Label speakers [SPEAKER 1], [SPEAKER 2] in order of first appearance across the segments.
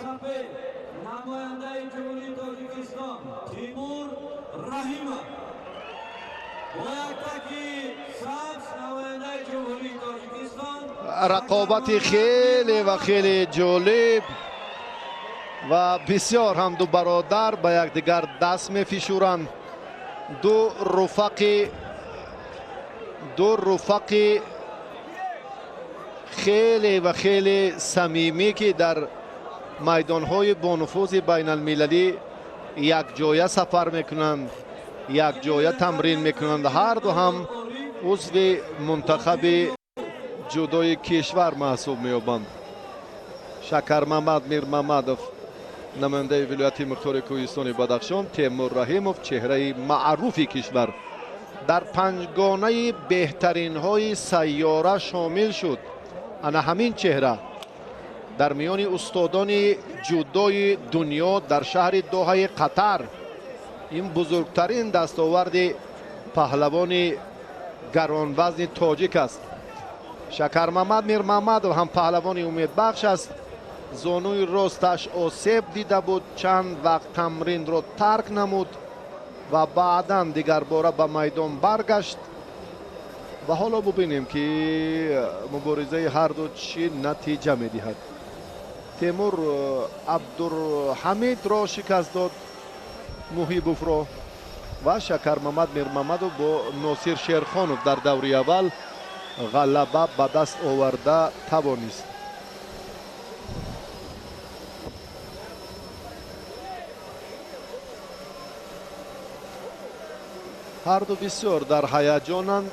[SPEAKER 1] Сафед, намояндаи Ҷумҳурии Тоҷикистон Тимур Раҳимов. Бо як таки сабз, намояндаи Ҷумҳурии Тоҷикистон.
[SPEAKER 2] Рақобати хеле ва хеле ҷолиб ва бисёр ҳам ду бародар ба якдигар даст мефишуранд. Ду руфақи хеле ва хеле самимӣ, ки дар майдонҳои бонуфузи байналмилалӣ якҷоя сафар мекунанд, якҷоя тамрин мекунанд. Ҳарду ҳам узви мунтахаби ҷудои кишвар маҳсуб меёбанд. Шакармамад Мирмамадов, намояндаи вилояти мухтори Кӯҳистони Бадахшон, Темур Раҳимов, чеҳраи маъруфи кишвар, дар панҷгонаи беҳтаринҳои сайёра шомил шуд. Ана ҳамин чеҳра дар миёни устодони ҷудои дунё дар шаҳри Доҳаи Қатар. Ин бузургтарин дастоварди паҳлавони гаронвазни тоҷик аст. Шакармамад Мирмамадов ҳам паҳлавони умедбахш аст. Зонуи росташ осеб дида буд, чанд вақт тамринро тарк намуд ва баъдан дигарбора ба майдон баргашт. Ва ҳоло бубинем, ки муборизаи ҳарду чӣ натиҷа медиҳад. Темур Абдурҳамидро шикаст дод, Муҳибовро, ва Шакармамад Мирмамадов бо Носир Шерхонов дар даври аввал ғалаба ба даст оварда тавонист. Ҳарду бисёр дар ҳаяҷонанд.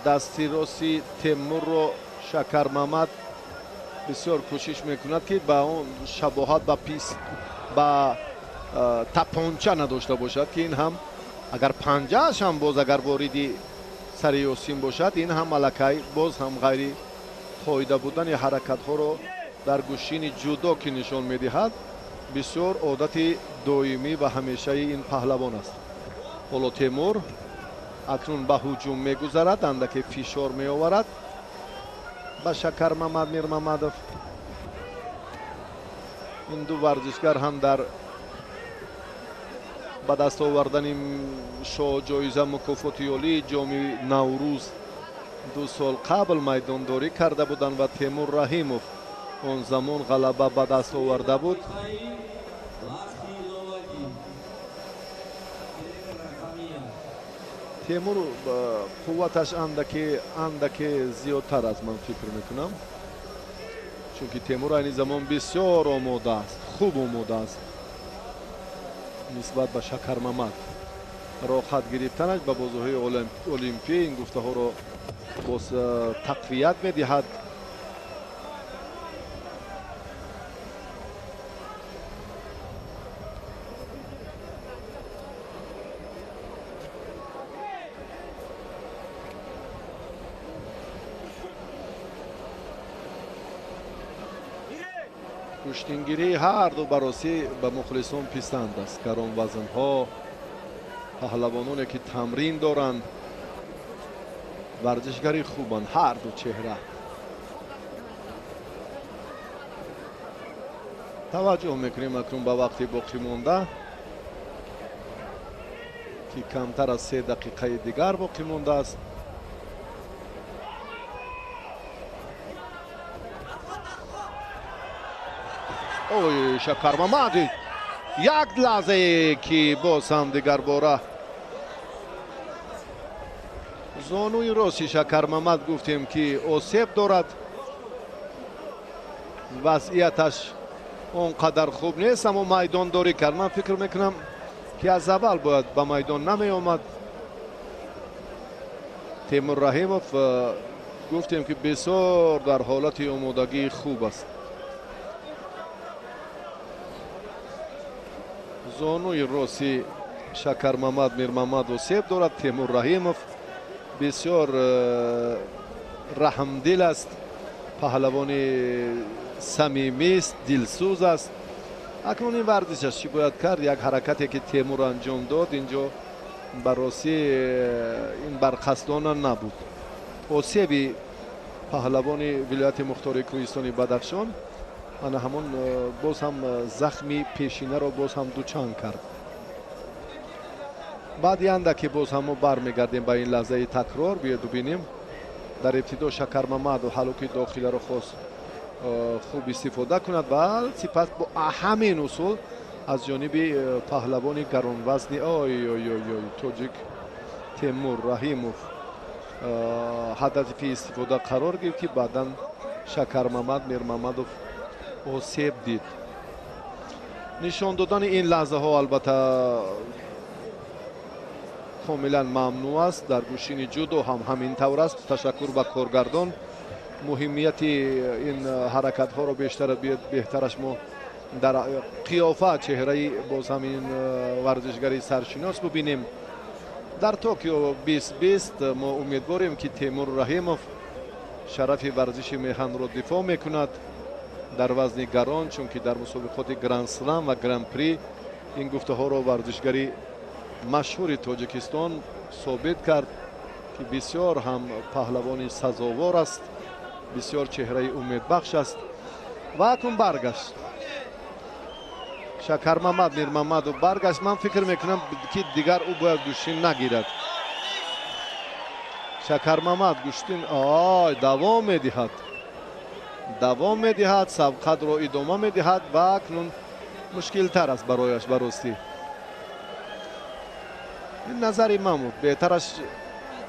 [SPEAKER 2] Дасти рости Темурро Шакармамад бисёр кӯшиш мекунад, ки ба он шабоҳат ба пис ба тапонча надошта бошад, ки ин ҳам агар панҷааш ҳам боз агар вориди сари Ёсин бошад, ин ҳам аллакай боз ҳам ғайри қоида будани ҳаракатҳоро дар гӯштини ҷудо ки нишон медиҳад. Бисёр одати доимӣ ва ҳамешаи ин паҳлавон аст. Ҳоло Темур акнун ба ҳуҷум мегузарад, андаке фишор меоварад ба Шакармамад Мирмамадов. Ин ду варзишгар ҳам дар ба даст овардани шоҳҷоиза, мукофоти олии Ҷоми Наврӯз 2 сол қабл майдондорӣ карда буданд ва Темур Раҳимов он замон ғалаба ба даст оварда буд.
[SPEAKER 1] Вақти иловагӣ. Рақами як.
[SPEAKER 2] Темур қувваташ андаке андаке зиёдтар аст, ман фикр мекунам, чунки Темур айни замон бисёр омода аст, хуб омода аст нисбат ба Шакармамад. Роҳат гирифтанаш ба бозиҳои Олимпӣ ин гуфтаҳоро боз тақвият медиҳад. Гӯштингирии ҳарду баросӣ ба мухлисон писанд аст. Гаронвазнҳо, паҳлавононе, ки тамрин доранд, варзишгари хубанд ҳарду чеҳра. Таваҷҷӯҳ мекунем акнун ба вақти боқӣ монда, ки камтар аз 3 дақиқаи дигар боқӣ мондааст. Ой, Шакармамад, як лаҳзае ки боз ҳам дигарбора зонуи рости Шакармамад, гуфтем, ки осеб дорад, вазъияташ он қадар хуб нест, аммо майдондорӣ кард. Ман фикр мекунам, ки аз аввал бояд ба майдон намеомад. Темур Раҳимов, гуфтем, ки бисёр дар ҳолати омодагии хуб аст. Зонуи рости Шакармамад Мирмамад осеб дорад. Темур Раҳимов бисёр раҳмдил аст, паҳлавони самимист, дилсӯз аст. Акнун ин варзиш аст, чӣ бояд кард? Як ҳаракате, ки Темур анҷом дод инҷо, ба ростӣ ин барқасдона набуд. Осеби Паҳлавони вилояти мухтори кӯҳистони Бадахшон ана ҳамон боз ҳам захми пешинаро боз ҳам дучанд кард. Баъди андаке боз ҳам мо бармегардем ба ин лаҳзаи такрор. Биёед бубинем. Дар ибтидо Шакармамадов ҳалуки дохиларо хост хуб истифода кунад ва сипас бо ҳамин усул аз ҷониби паҳлавони гаронвазни ой ой ой ой тоҷик Темур Раҳимов ҳадафи истифода қарор гирифт, ки баъдан Шакармамад Мирмамадов осеб дид. Нишон додани ин лаҳзаҳо албатта комилан мамнӯъ аст. Дар гӯшини ҷудо ҳам ҳамин тавр аст. Ташаккур ба коргардон. Муҳимияти ин ҳаракатҳоро бештар беҳтараш мо дар қиёфа чеҳраи боз ҳамин варзишгари саршинос бубинем. Дар Токио 2020 мо умедворем, ки Темур Раҳимов шарафи варзиши меҳанро дифоъ мекунад дар вазни гарон, чунки дар мусобиқоти Гранд-слам ва Гран-при ин гуфтаҳоро варзишгари машҳури Тоҷикистон собит кард, ки бисёр ҳам паҳлавони сазовор аст, бисёр чеҳраи умедбахш аст. Ва акнун баргашт Шакармамад Мирмамадов баргашт. Ман фикр мекунам, ки дигар ӯ бояд гӯштин нагирад. Шакармамад гӯштин ой давом медиҳад, давом медиҳад, сабқатро идома медиҳад ва акнун мушкилтар аст барояш. Ба ростӣ ин назари ман буд. Беҳтараш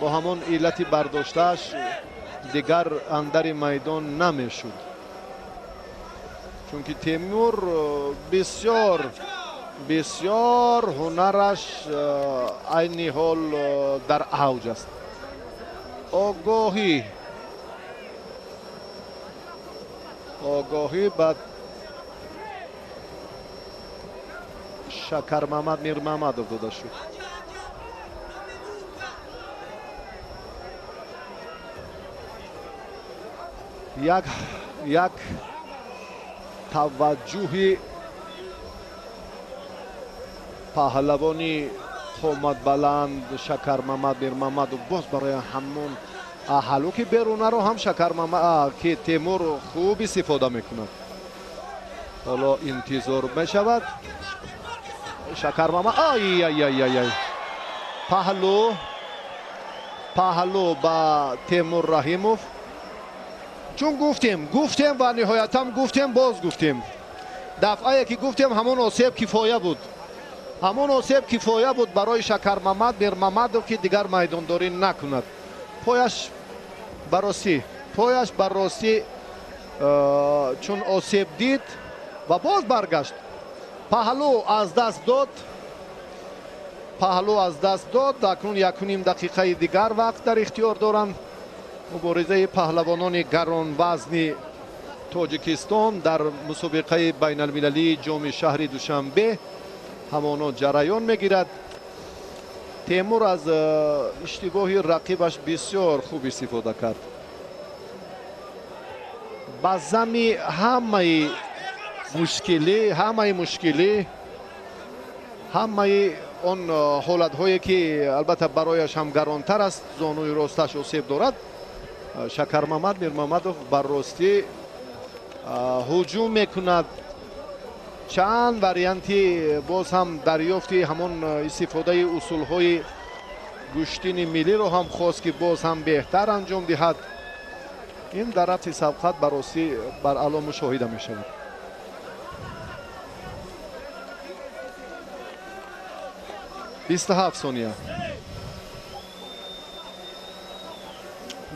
[SPEAKER 2] бо ҳамон иллати бардоштааш дигар андари майдон намешуд, чунки Темур бисёр бисёр ҳунараш айни ҳол дар авҷ аст. Огоҳӣ ба Шакармамад Мирмамадов дода шуд. Як таваҷҷӯҳи паҳлавони қоматбаланд Шакармамад Мирмамадов боз барои ҳамон ҳалуки берунаро ҳам Шакармамад ки Темур хуб истифода мекунад. Ҳоло интизор мешавад Шакармамад. Ай ай ай ай ай паҳлу ба Темур Раҳимов. Чун гуфтем ва ниҳоятам гуфтем, боз гуфтем. Дафъае ки гуфтем ҳамон осеб кифоя буд. Ҳамон осеб кифоя буд барои Шакармамад Мирмамадов, ки дигар майдондорӣ накунад. Пояш ба ростӣ чун осеб дид ва боз баргашт. Паҳлу аз даст дод. Паҳлу аз даст дод. Акнун 1.5 дақиқаи дигар вақт дар ихтиёр доранд. Муборизаи паҳлавонони гаронвазни Тоҷикистон дар мусобиқаи байналмилалии ҷоми шаҳри Душанбе ҳамоно ҷараён мегирад. Темур аз иштибоҳи рақибаш бисёр хуб истифода кард. Ба зами ҳамаи мушкилӣ, ҳамаи он ҳолатҳое ки албатта барояш ҳам гаронтар аст, зонуи росташ осеб дорад, Шакармамад Мирмамадов бар ростӣ ҳуҷум мекунад. Чанд варианти боз ҳам дарёфти ҳамон истифодаи усулҳои гӯштини миллиро ҳам хост, ки боз ҳам беҳтар анҷом диҳад. Ин дар рафти сабқат ба ростӣ бар аъло мушоҳида мешавад. 27 сония.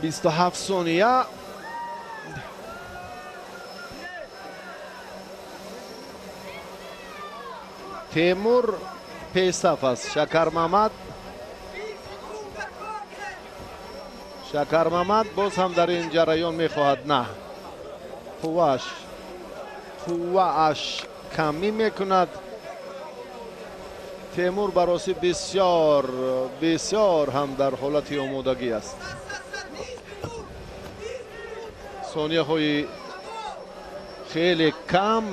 [SPEAKER 2] 27 сония. Темур пешсаф аст. Шакармамад боз ҳам дар ин ҷараён мехоҳад. На, қуввааш камӣ мекунад. Темур ба ростӣ бисёр бисёр ҳам дар ҳолати омодагӣ аст. Сонияҳои хеле кам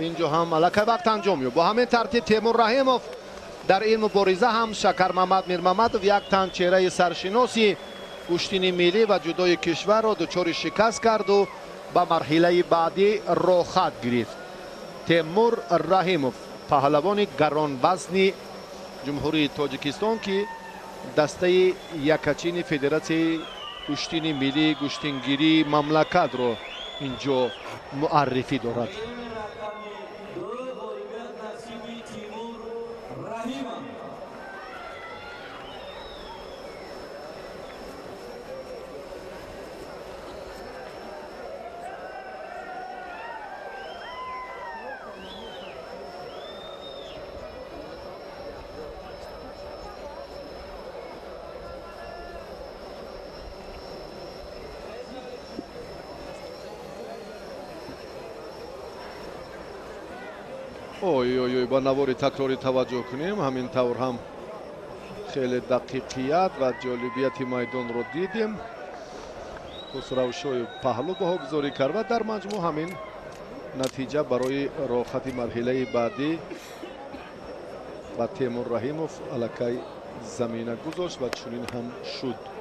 [SPEAKER 2] инҷо ҳам аллакай вақт анҷом ёфт. Бо ҳамин тартиб Темур Раҳимов дар ин мубориза ҳам Шакармамад Мирмамадов як тан чеҳраи саршиноси гӯштини миллӣ ва ҷудои кишварро дучори шикаст карду ба марҳилаи баъдӣ роҳхат гирифт. Темур Раҳимов, паҳлавони гаронвазни Ҷумҳурии Тоҷикистон, ки дастаи якачини Федератсияи гӯштини миллии гӯштингирии мамлакатро инҷо муаррифӣ дорад. Ой ой ой, ба навори такрорӣ таваҷҷӯҳ кунем. Ҳамин тавр ҳам хеле дақиқият ва ҷолибияти майдонро дидем. Хусравшоев паҳлӯ баҳогузорӣ кард ва дар маҷмӯъ ҳамин натиҷа барои роҳхати марҳилаи баъдӣ ба Темур Раҳимов аллакай замина гузошт ва чунин ҳам шуд.